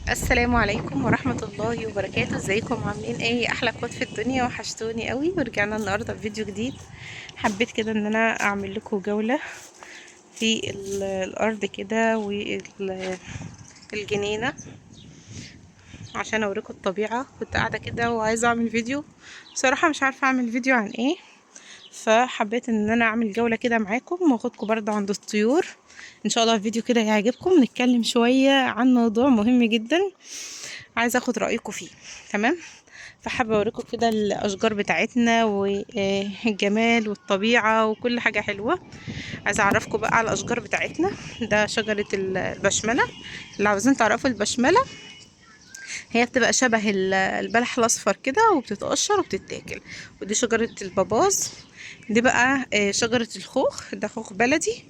السلام عليكم ورحمة الله وبركاته. ازيكم عاملين ايه؟ احلى اخوات في الدنيا، وحشتوني قوي. ورجعنا النهارده بفيديو جديد. حبيت كده ان انا اعمل لكم جولة في الارض كده والجنينة عشان اوريكم الطبيعة. كنت قاعدة كده وعايزة اعمل فيديو، بصراحة مش عارفة اعمل فيديو عن ايه، فحبيت ان انا اعمل جولة كده معاكم واخدكم برضه عند الطيور. ان شاء الله الفيديو كده يعجبكم. نتكلم شوية عن موضوع مهم جدا عايزه اخد رايكم فيه، تمام؟ فحابه اوريكم كده الاشجار بتاعتنا والجمال والطبيعة وكل حاجة حلوة. عايزه اعرفكم بقى على الاشجار بتاعتنا. ده شجرة البشمله، اللي عاوزين تعرفوا البشمله هي بتبقى شبه البلح الاصفر كده وبتتقشر وبتتاكل. ودي شجرة الباباز، دي بقى شجرة الخوخ، ده خوخ بلدي.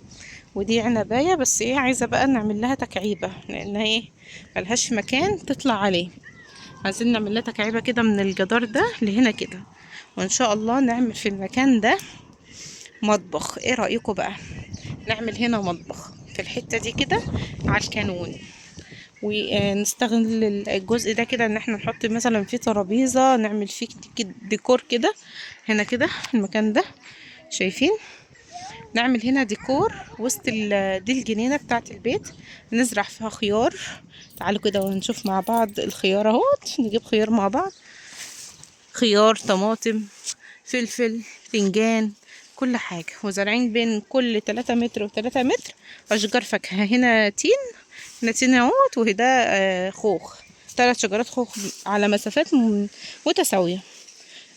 ودي عنبايه، بس ايه عايزه بقى نعمل لها تكعيبه لانها ايه ملهاش مكان تطلع عليه. عايزين نعمل لها تكعيبه كده من الجدار ده لهنا كده، وان شاء الله نعمل في المكان ده مطبخ. ايه رايكم بقى نعمل هنا مطبخ في الحتة دي كده على الكانون، ونستغل الجزء ده كده ان احنا نحط مثلا فيه ترابيزة، نعمل فيه ديكور كده هنا كده المكان ده، شايفين؟ نعمل هنا ديكور وسط دي الجنينة بتاعه البيت، نزرع فيها خيار. تعالوا كده ونشوف مع بعض الخيار اهوت، نجيب خيار مع بعض، خيار، طماطم، فلفل، باذنجان، كل حاجة. وزارعين بين كل 3 متر و3 متر اشجار فاكهة. هنا تين، هنا تين اهوت، وهنا خوخ، 3 شجرات خوخ على مسافات متساوية.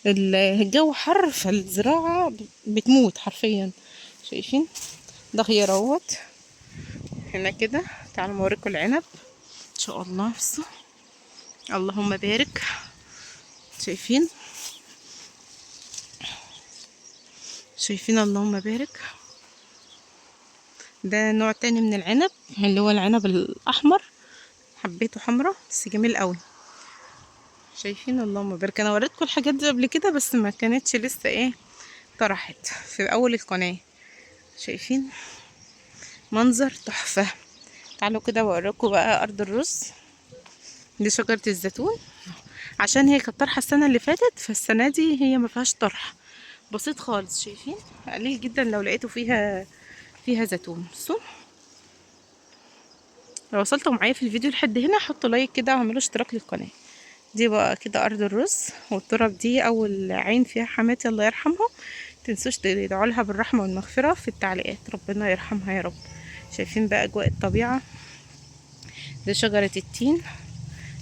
الجو حر فالزراعه بتموت حرفيا. شايفين ده خيار اهوت هنا كده. تعالوا اوريكم العنب ان شاء الله. بصوا اللهم بارك، شايفين؟ شايفين اللهم بارك. ده نوع تاني من العنب اللي هو العنب الاحمر، حبيته حمرا بس جميل قوي. شايفين اللهم بارك. انا وريتكم الحاجات دي قبل كده بس ما كانتش لسه ايه طرحت في اول القناة. شايفين منظر تحفة. تعالوا كده واوريكم بقى ارض الرز. دي شجرة الزيتون، عشان هي كانت طرحة السنة اللي فاتت، فالسنة دي هي ما فيهاش طرح، بسيط خالص. شايفين قليل جدا لو لقيتوا فيها زيتون. بصوا لو وصلتوا معايا في الفيديو لحد هنا حطوا لايك كده واعملوا اشتراك للقناة. دي بقى كده ارض الرز، والتراب دي اول عين فيها حماتي الله يرحمها. متنسوش تدعوا لها بالرحمة والمغفرة في التعليقات، ربنا يرحمها يا رب. شايفين بقى اجواء الطبيعة. دي شجرة التين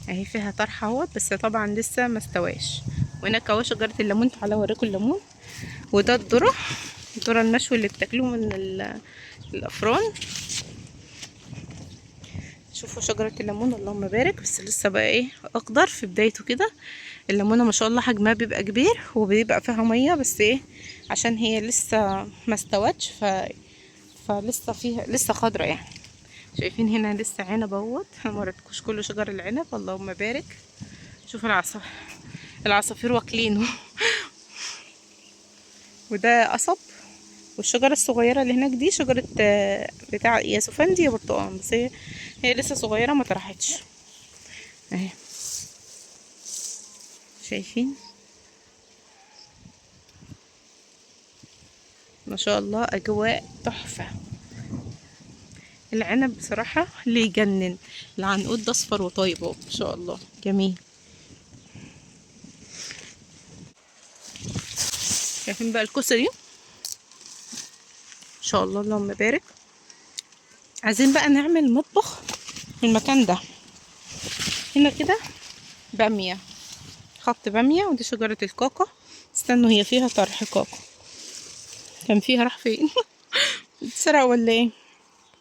اهي فيها طرحه اهوت، بس طبعا لسه ما استواش. وهناك اهو شجرة الليمون، تعالوا اوريكم الليمون. وده الذرة، الذرة المشوي اللي بتاكلوه من الافران. شوفوا شجرة الليمون اللهم بارك، بس لسه بقى ايه اخضر في بدايته كده. الليمونه ما شاء الله حجمها بيبقى كبير وبيبقى فيها مية، بس ايه عشان هي لسه ما استوتش فلسه فيها لسه خضرة يعني. شايفين هنا لسه عنب اهوت، ما وريتكوش كله شجر العنب اللهم بارك. شوفوا العصافير واكلينه. وده قصب. والشجرة الصغيرة اللي هناك دي شجرة بتاع يا سفندي يا برتقان، بس هي لسه صغيرة ما طرحتش اهي. شايفين ما شاء الله اجواء تحفة. العنب بصراحة اللي يجنن، العنقود ده اصفر وطيب اهو ما شاء الله جميل. شايفين بقى الكوسه دي ان شاء الله اللهم بارك. عايزين بقى نعمل مطبخ في المكان ده. هنا كده باميه، خط باميه، ودي شجرة الكاكا. استنوا هي فيها طرح كاكا، كان فيها راح فين؟ اتسرق ولا ايه؟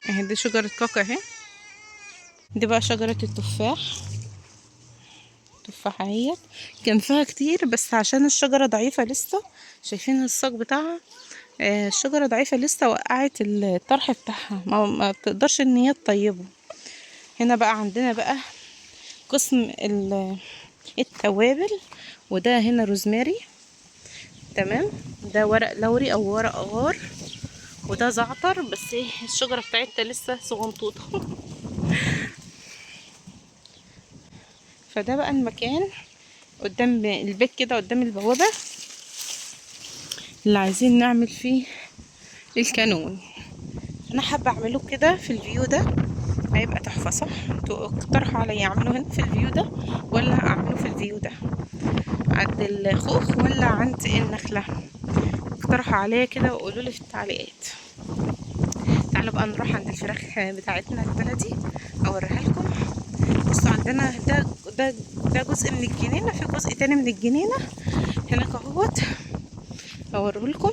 اهي دي شجرة كاكا اهي. دي بقى شجرة التفاح، تفاحة اهيت كان فيها كتير، بس عشان الشجرة ضعيفة لسه. شايفين الساق بتاعها؟ الشجرة ضعيفة لسه، وقعت الطرح بتاعها، ما بتقدرش ان هي تطيبه. هنا بقى عندنا بقى قسم التوابل، وده هنا روزماري، تمام. ده ورق لوري او ورق غار، وده زعتر، بس ايه الشجرة بتاعتها لسه صغنطوطه. فده بقى المكان قدام البيت كده، قدام البوابة اللي عايزين نعمل فيه الكانون. انا حابة اعمله كده في ال view ده، هيبقى تحفة صح؟ انتوا اقترحوا عليا اعمله هنا في ال view ده ولا اعمله في ال view ده عند الخوخ ولا عند النخلة؟ اقترحوا عليا كده وقولوا لي في التعليقات. تعالوا بقى نروح عند الفراخ بتاعتنا البلدي اوريها لكم. بصوا عندنا ده جزء من الجنينة، في جزء تاني من الجنينة هناك اهوت اوريه لكم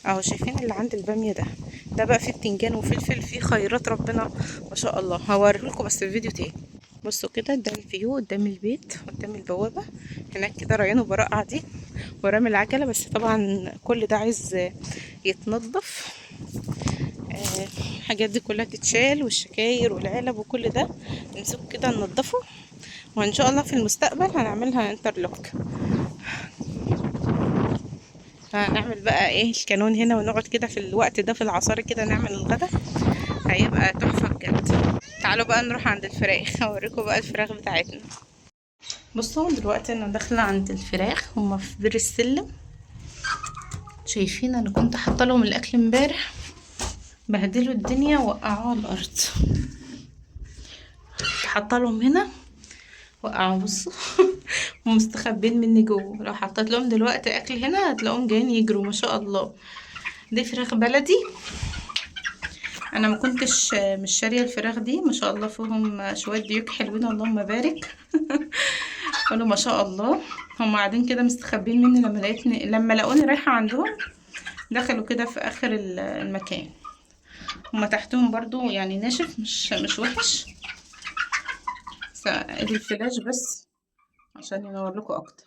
اهو. شايفين اللي عند الباميه ده؟ ده بقى فيه بتنجان وفلفل، فيه خيرات ربنا ما شاء الله. هوريه لكم بس في فيديو تاني. بصوا كده ده ال view قدام البيت، قدام البوابة هناك كده. ريان وبراء قاعدين ورامي العجلة، بس طبعا كل ده عايز يتنظف. الحاجات دي كلها تتشال، والشكاير والعلب وكل ده نمسكه كده ننضفه، وان شاء الله في المستقبل هنعملها interlock. هنعمل بقى ايه الكانون هنا، ونقعد كده في الوقت ده في العصاري كده نعمل الغدا، هيبقى تحفة بجد. تعالوا بقى نروح عند الفراخ اوريكم بقى الفراخ بتاعتنا. بصوا دلوقتي انا داخلة عند الفراخ، هما في بير السلم. شايفين انا كنت حاطه لهم الاكل امبارح، بهدلوا الدنيا وقعوها على الارض. حاطه لهم هنا وقعوا، بصوا ومستخبين مني جوه. لو حطيت لهم دلوقتي اكل هنا هتلاقوهم جايين يجروا ما شاء الله. دي فراخ بلدي، انا ما كنتش مش شاريه الفراخ دي، ما شاء الله فيهم شوية ديوك حلوين اللهم بارك. قالوا ما شاء الله. هم قاعدين كده مستخبين مني لما لقوني رايحة عندهم دخلوا كده في اخر المكان. هما تحتهم برضو يعني ناشف، مش وحش، بس الفلاش بس عشان ينور لكم اكتر.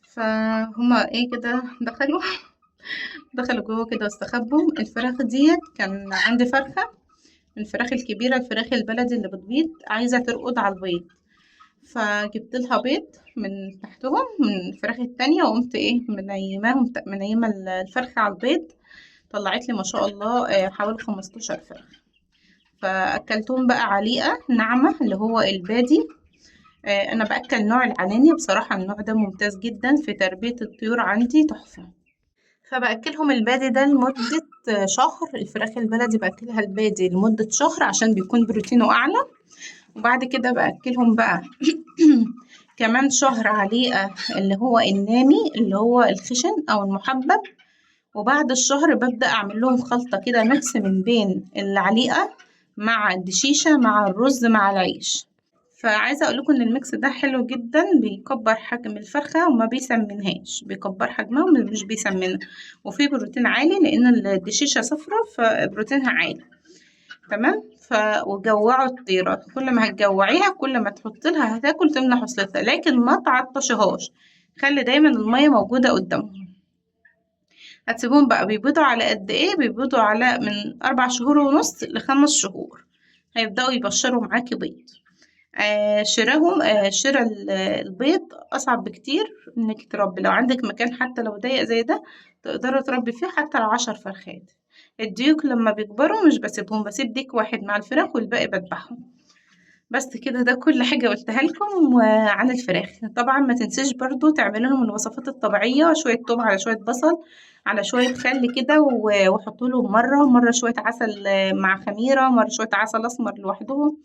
فهما ايه كده دخلوا جوه كده واستخبوا. الفراخ ديت كان عندي فرخة من الفراخ الكبيرة، الفراخ البلدي اللي بتبيض، عايزه ترقد على البيض، فجبت لها بيض من تحتهم من الفراخ التانية، وقمت ايه منيمه الفرخه على البيض. طلعت لي ما شاء الله حوالي 15 فرخة. فاكلتهم بقى عليقه ناعمة اللي هو البادي. انا باكل نوع العناني، بصراحة النوع ده ممتاز جدا في تربيه الطيور عندي، تحفة. فباكلهم البادي ده لمدة شهر. الفراخ البلدي باكلها البادي لمدة شهر عشان بيكون بروتينه اعلى، وبعد كده باكلهم بقى كمان شهر عليقه اللي هو النامي اللي هو الخشن او المحبب. وبعد الشهر ببدأ اعمل لهم خلطة كده mix من بين العليقة مع الدشيشة مع الرز مع العيش. فعايزة اقول لكم ان ال mix ده حلو جدا، بيكبر حجم الفرخة وما بيسمنهاش، بيكبر حجمها ومش بيسمنها، وفيه بروتين عالي لان الدشيشة صفرة فبروتينها عالي. تمام. وجوعوا الطيرة، كل ما هتجوعيها كل ما تحط لها هتاكل تملى حصلتها، لكن ما تعطشهاش، خلي دايما المية موجودة قدامهم. هتسيبوهم بقى بيبيضوا على قد ايه؟ بيبيضوا على من 4 شهور ونص ل5 شهور، هيبدأوا يبشروا معاكي بيض. شراهم، شراء البيض اصعب بكتير انك تربي. لو عندك مكان حتى لو ضيق زي ده تقدري تربي فيه حتى لو 10 فرخات. الديوك لما بيكبروا مش بسيبهم، بسيب ديك واحد مع الفراخ والباقي بذبحهم. بس كده، ده كل حاجة قلتها لكم عن الفراخ. طبعا ما تنسيش برضو تعملوا لهم الوصفات الطبيعية، شوية توم على شوية بصل على شوية خل كده، وحطوا لهم مرة شوية عسل مع خميرة، مرة شوية عسل أسمر لوحدهم،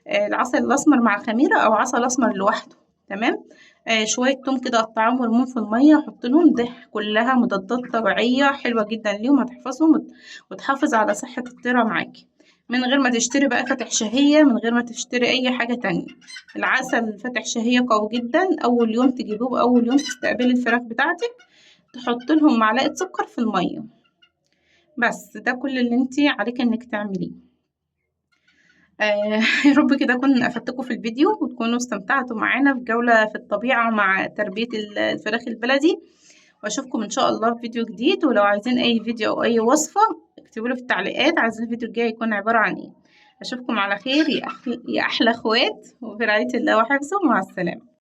العسل الأسمر مع خميرة أو عسل أسمر لوحده. تمام. شوية توم كده قطعهم ورموهم في المية وحط لهم. ده كلها مضادات طبيعية حلوة جدا ليهم، هتحفظهم وتحافظ على صحة الطيرة معاكي من غير ما تشتري بقى فاتح شهية، من غير ما تشتري أي حاجة تانية. العسل فاتح شهية قوي جدا، أول يوم تجيبوه أول يوم تستقبلي الفراخ بتاعتك تحط لهم معلقة سكر في المية، بس ده كل اللي انتي عليك انك تعمليه. يا رب كده اكون افدتكم في الفيديو وتكونوا استمتعتوا معانا في جولة في الطبيعة مع تربية الفراخ البلدي، واشوفكم ان شاء الله في فيديو جديد. ولو عايزين اي فيديو او اي وصفة اكتبوا لي في التعليقات، عايزين الفيديو الجاي يكون عبارة عن ايه. اشوفكم على خير يا احلى اخوات، وفي رعاية الله وحفظه، مع السلامة.